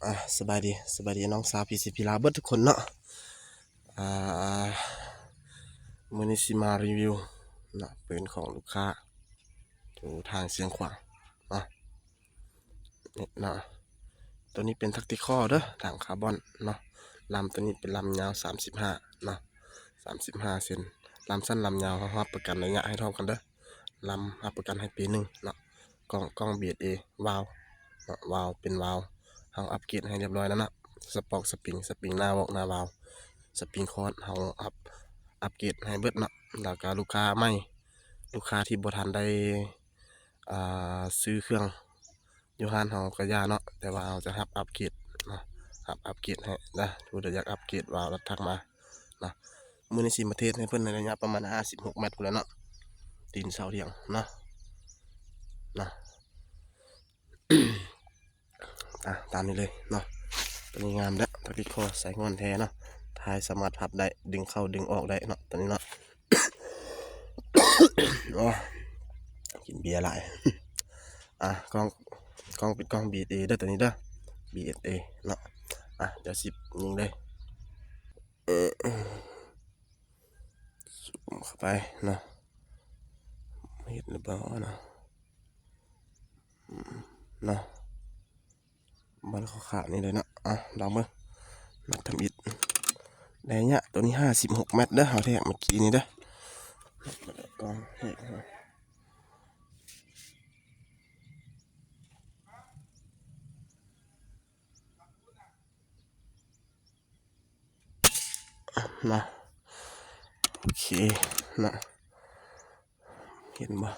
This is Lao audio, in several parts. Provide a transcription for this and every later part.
ອ່າ ສະບາຍດີ ສະບາຍດີນ້ອງສາວພີ່ສີພີລາວເບິດທຸກຄົນເນາະ. ອ່າ ມື້ນີ້ຊິມາຣີວິວເນາະ ປືນຂອງລູກຄ້າຢູ່ທາງຊຽງຂວາງເນາະ. ນີ້ເນາະ ໂຕນີ້ເປັນທັກຕິຄໍເດີ ຖັງຄາບອນເນາະ. ລຳໂຕນີ້ເປັນລຳຍາວສາມສິບຫ້າເນາະ ສາມສິບຫ້າເຊັນ. ລຳສັ້ນລຳຍາວ ເຮົາຮັບປະກັນໄລຍະໃຫ້ພ້ອມກັນເດີ. ລຳຮັບປະກັນໃຫ້ປີໜຶ່ງເນາະ. ກ້ອງ ກ້ອງບີເອສເອ ວາວເນາະ ວາວເປັນວາວ ເຮົາອັບເກຣດໃຫ້ຮຽບຮ້ອຍແລ້ວເນາະ. ສະປອກ ສະປຣິງ ສະປຣິງໜ້າວອກໜ້າວາວ ສະປຣິງຄອດ ເຮົາອັບ ອັບເກຣດໃຫ້ເບິດເນາະ. ແລ້ວກະລູກຄ້າໃໝ່ ລູກຄ້າທີ່ບໍ່ທັນໄດ້ ອ່າ ຊື້ເຄື່ອງຢູ່ຮ້ານເຮົາກະຢ່າເນາະ ແຕ່ວ່າເຮົາຈະຮັບອັບເກຣດເນາະ ຮັບອັບເກຣດໃຫ້ນະ. ຜູ້ໃດຢາກອັບເກຣດວາວລະທັກມາເນາະ. ມື້ນີ້ຊິມາເທສໃຫ້ເພິ່ນໃນໄລຍະປະມານຫ້າສິບຫົກແມັດພຸ້ນແຫຼະເນາະ ຕີນເສົາຖຽງເນາະ ນະ. ອ່າ ຕາມນີ້ເລີຍເນາະ. ໂຕນີ້ງາມເດີ ທັກຕິຄໍ ສາຍງອນແທ້ເນາະ. ທ້າຍສາມາດພັບໄດ້ ດຶງເຂົ້າດຶງອອກໄດ້ເນາະ ໂຕນີ້ເນາະ. ໂອ້ ກິນເບຍຫຼາຍ. ອ່າ ກ້ອງ ກ້ອງເປັນກ້ອງບີເອສເອເດີ ໂຕນີ້ເດີ ບີເອສເອເນາະ. ອ່າ ດຽວຊິຍິງເລີຍ ຊູມເຂົ້າໄປເນາະ. ເຫັນຫຼືບໍ່ເນາະ ເນາະ ບ່ອນຂາວໆນີ້ເລີຍເນາະ. ອ່ະ ລອງເບິ່ງ ນັບທຳອິດ. ໄລຍະໂຕນີ້ຫ້າສິບຫົກແມັດເດີ ເຮົາແທກເມື່ອກີ້ນີ້ເດີ. ກອງແທກ ນະ ໂອເຄນະ ເຫັນບໍ່?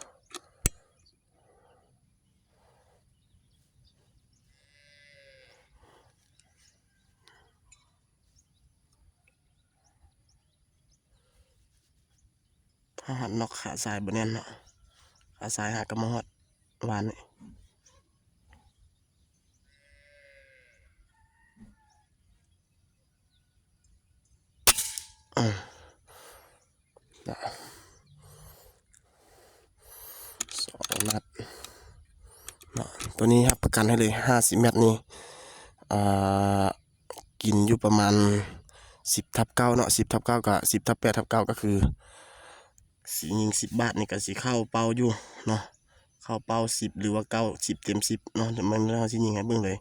ຖ້າຫາກນອກຂາຊ້າຍບໍ່ແໜ້ນເນາະ ຂາຊ້າຍຫາກະມາຮອດວານນີ້. ອາ ນະ ສອງນັດເນາະ. ໂຕນີ້ຮັບປະກັນໃຫ້ເລີຍ ຫ້າສິບແມັດນີ້ ອ່າ ກິນຢູ່ປະມານສິບທັບເກົ້າເນາະ ສິບທັບເກົ້າກະ ສິບທັບແປດທັບເກົ້າ ກະຄືຊິຍິງສິບບາດນີ້ກະຊິເຂົ້າເປົ້າຢູ່ເນາະ ເຂົ້າເປົ້າສິບ ຫຼືວ່າເກົ້າ ສິບເຕັມສິບເນາະ. ດຽວເຮົາຊິຍິງໃຫ້ເບິ່ງເລີຍ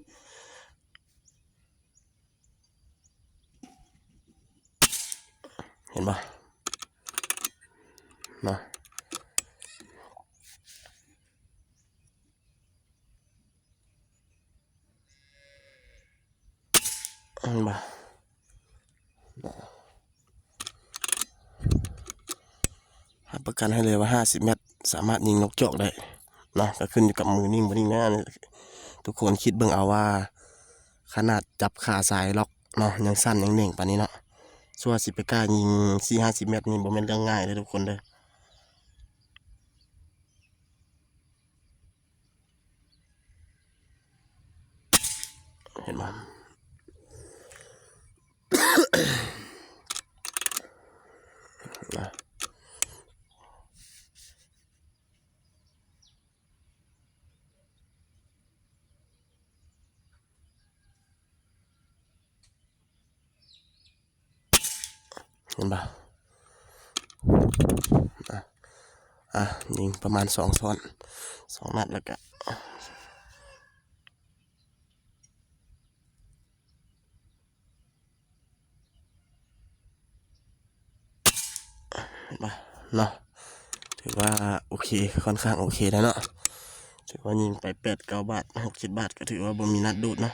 ເຫັນບໍ່ເນາະ? ເຫັນບໍ່? ຮັບປະກັນໃຫ້ເລີຍວ່າຫ້າສິບແມັດ ສາມາດຍິງນົກຈອກໄດ້ເນາະ. ກະຂຶ້ນຢູ່ກັບມືຍິງບໍ່ຍິງນະ ອັນນີ້ທຸກຄົນຄິດເບິ່ງເອົາວ່າ ຂະໜາດຈັບຂາຊ້າຍລັອກເນາະ ຍັງສັ່ນຍັງເໜັງປານນີ້ເນາະ. ຊົ່ວຊິໄປກ້າຍິງສີ່ຫ້າສິບແມັດນີ້ ບໍ່ແມ່ນເລື່ອງງ່າຍເດີທຸກຄົນເດີ. ເຫັນບໍ່? ນະ ເຫັນບໍ່? ອ່ະ ອ່ະ ຍິງປະມານສອງຊ້ອນ ສອງນັດ ແລ້ວກະ ເນາະ ຖືວ່າໂອເຄ ຄ່ອນຂ້າງໂອເຄແລ້ວເນາະ. ຖືວ່າຍິງໄປແປດເກົ້າບາດ ຫົກເຈັດບາດ ກະຖືວ່າບໍ່ມີນັດດູດເນາະ.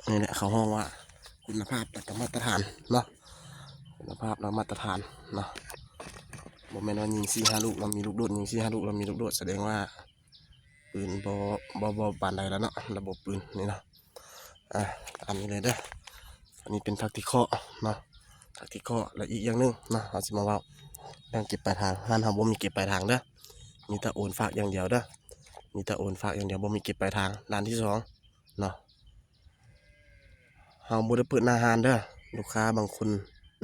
ອັນນີ້ແຫຼະເຂົາຮ້ອງວ່າຄຸນນະພາບ ແລະກະມາດຕະຖານເນາະ ຄຸນນະພາບ ແລະກະມາດຕະຖານເນາະ. ບໍ່ແມ່ນວ່າຍິງສີ່ຫ້າລູກແລ້ວມີລູກໂດດ ຍິງສີ່ຫ້າລູກແລ້ວມີລູກໂດດ ສະແດງວ່າ ປືນບໍ່ ບໍ່ ບໍ່ປານໃດແລ້ວເນາະ ລະບົບປືນນີ້ເນາະ. ອ່າ ຕາມນີ້ເລີຍເດີ ອັນນີ້ເປັນທັກຕິຄໍເນາະ ທັກຕິຄໍ. ແລະອີກຢ່າງໜຶ່ງເນາະ ເຮົາຊິມາເວົ້າເລື່ອງເກັບປາຍທາງ. ຮ້ານເຮົາບໍ່ມີເກັບປາຍທາງເດີ ມີແຕ່ໂອນຝາກຢ່າງດຽວເດີ ມີແຕ່ໂອນຝາກຢ່າງດຽວ ບໍ່ມີເກັບປາຍທາງ. ດ້ານທີສອງເນາະ ເຮົາບໍ່ໄດ້ເປີດໜ້າຮ້ານເດີ. ລູກຄ້າບາງຄົນ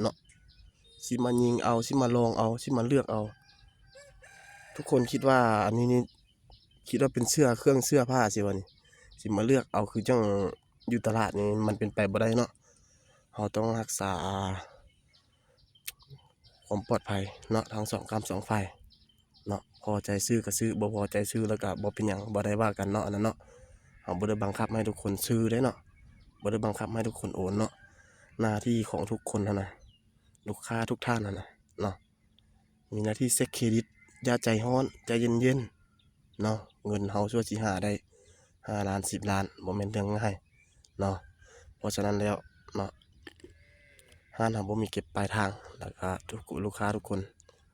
ເນາະ ຊິມາຍິງເອົາ ຊິມາລອງເອົາ ຊິມາເລືອກເອົາ. ທຸກຄົນຄິດວ່າອັນນີ້ນີ້ ຄິດວ່າເປັນເສື້ອເຄື່ອງເສື້ອຜ້າຊິວ່ານີ້ ຊິມາເລືອກເອົາຄືຈັ່ງຢູ່ຕະຫຼາດນີ້ ມັນເປັນໄປບໍ່ໄດ້ເນາະ. ເຮົາຕ້ອງຮັກສາຄວາມປອດໄພເນາະ ທັງສອງຂ້າງສອງຝ່າຍເນາະ. ພໍໃຈຊື້ກໍຊື້ ບໍ່ພໍໃຈຊື້ແລ້ວກໍບໍ່ເປັນຫຍັງ ບໍ່ໄດ້ວ່າກັນເນາະ ອັນນັ້ນເນາະ. ເຮົາບໍ່ໄດ້ບັງຄັບໃຫ້ທຸກຄົນຊື້ເດ້ເນາະ ບໍ່ໄດ້ບັງຄັບໃຫ້ທຸກຄົນໂອນເນາະ. ໜ້າທີ່ຂອງທຸກຄົນຫັ້ນນະ ລູກຄ້າທຸກທ່ານຫັ້ນນະເນາະ ມີໜ້າທີ່ເຊັກເຄຣດິດ ຢ່າໃຈຮ້ອນ ໃຈເຢັນໆເນາະ. ເງິນເຮົາຊົ່ວຊິຫາໄດ້ຫ້າລ້ານ ສິບລ້ານ ບໍ່ແມ່ນເລື່ອງງ່າຍເນາະ. ເພາະສະນັ້ນແລ້ວເນາະ ຮ້ານເຮົາບໍ່ມີເກັບປາຍທາງ ແລ້ວກະທຸກ ລູກຄ້າທຸກຄົນ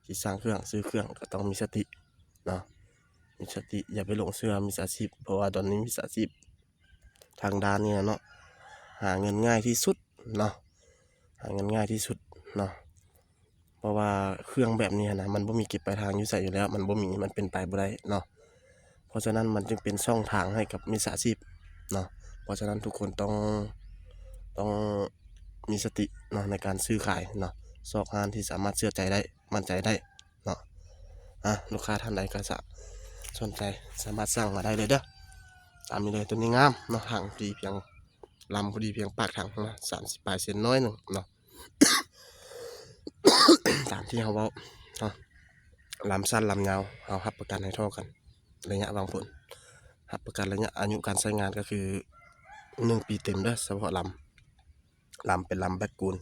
ທີ່ສັ່ງເຄື່ອງ ຊື້ເຄື່ອງ ກໍຕ້ອງມີສະຕິເນາະ ມີສະຕິ ຢ່າໄປຫຼົງເຊື່ອມິດສາຊີບ ເພາະວ່າຕອນນີ້ມິດສາຊີບ ທາງດ້ານນີ້ນະເນາະ ຫາເງິນງ່າຍທີ່ສຸດເນາະ ຫາເງິນງ່າຍທີ່ສຸດເນາະ. ເພາະວ່າເຄື່ອງແບບນີ້ຫັ້ນນະ ມັນບໍ່ມີເກັບປາຍທາງຢູ່ໃສຢູ່ແລ້ວ ມັນບໍ່ມີ ມັນເປັນໄປບໍ່ໄດ້ເນາະ. ເພາະສະນັ້ນມັນຈຶ່ງເປັນຊ່ອງທາງໃຫ້ກັບມິດສາຊີບເນາະ. ເພາະສະນັ້ນທຸກຄົນຕ້ອງ ຕ້ອງມີສະຕິເນາະ ໃນການຊື້ຂາຍເນາະ ຊອກຮ້ານທີ່ສາມາດເຊື່ອໃຈໄດ້ ໝັ້ນໃຈໄດ້ ເນາະ. ອ່າ ລູກຄ້າທ່ານໃດກໍສະ ສົນໃຈສາມາດສັ່ງມາໄດ້ເລີຍເດີ້ ຕາມນີ້ເລີຍ. ຕົວນີ້ງາມເນາະ ຫາງດີພຽງ ລຳພໍດີພຽງປາກຖັງເນາະ ສາມສິບປາຍເຊັນໜ້ອຍໜຶ່ງເນາະ ຕາມທີ່ເຮົາເວົ້າເນາະ. ລຳສັ້ນລຳຍາວ ເຮົາຮັບປະກັນໃຫ້ທໍ່ກັນ ໄລຍະຫວັງຜົນ ຮັບປະກັນໄລຍະອາຍຸການໃຊ້ງານກໍຄືໜຶ່ງປີເຕັມເດີ້ ສະເພາະລຳ ລຳເປັນລຳແບັກກູນ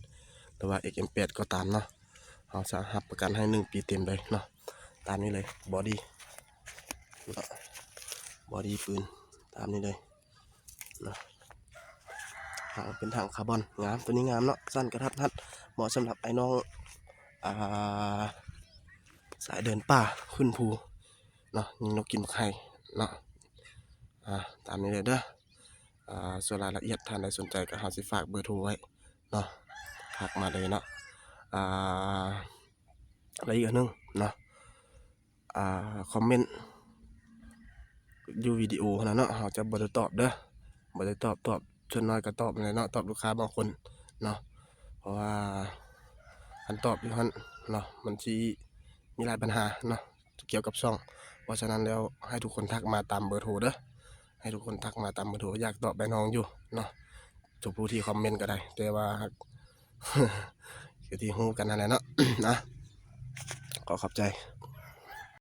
ຫຼືວ່າເອັກເອັມແປດກໍຕາມເນາະ ເຮົາສາມາດຮັບປະກັນໃຫ້ໜຶ່ງປີເຕັມເລີຍເນາະ. ຕາມນີ້ເລີຍ ບອດີ້ ເນາະ ບອດີ້ປືນຕາມນີ້ເລີຍເນາະ. ຫາງເປັນຖັງຄາບອນ ງາມ ຕົວນີ້ງາມເນາະ ສັ້ນກະທັດຮັດ ເໝາະສຳລັບອ້າຍນ້ອງ ອ່າ ສາຍເດີນປ່າຂຶ້ນພູເນາະ ຍິງນົກກິນໝາກໄຮ່ເນາະ. ອ່າ ຕາມນີ້ເລີຍເດີ້. ອ່າ ສ່ວນລາຍລະອຽດທ່ານໃດສົນໃຈກໍເຮົາຊິຝາກເບີໂທໄວ້ເນາະ ທັກມາເລີຍເນາະ. ອ່າ ແລະອີກອັນໜຶ່ງເນາະ ອ່າ ຄອມເມັນຢູ່ວິດີໂອຫັ້ນນະເນາະ ເຮົາຈະບໍ່ໄດ້ຕອບເດີ້ ບໍ່ໄດ້ຕອບ ຕອບສ່ວນໜ້ອຍກໍຕອບແຫຼະເນາະ ຕອບລູກຄ້າບາງຄົນເນາະ ເພາະວ່າຄັນຕອບຢູ່ຫັ້ນເນາະ ມັນຊິມີຫຼາຍບັນຫາເນາະ ກ່ຽວກັບຊ່ອງ. ເພາະສະນັ້ນແລ້ວ ໃຫ້ທຸກຄົນທັກມາຕາມເບີໂທເດີ້ ໃຫ້ທຸກຄົນທັກມາຕາມເບີໂທ. ຢາກຕອບແມ່ນ້ອງຢູ່ເນາະ ທຸກຜູ້ທີ່ຄອມເມັນກໍໄດ້ ແຕ່ວ່າ ກໍທີ່ຮູ້ກັນຫັ້ນແຫຼະເນາະ. ນະ ຂໍຂອບໃຈ.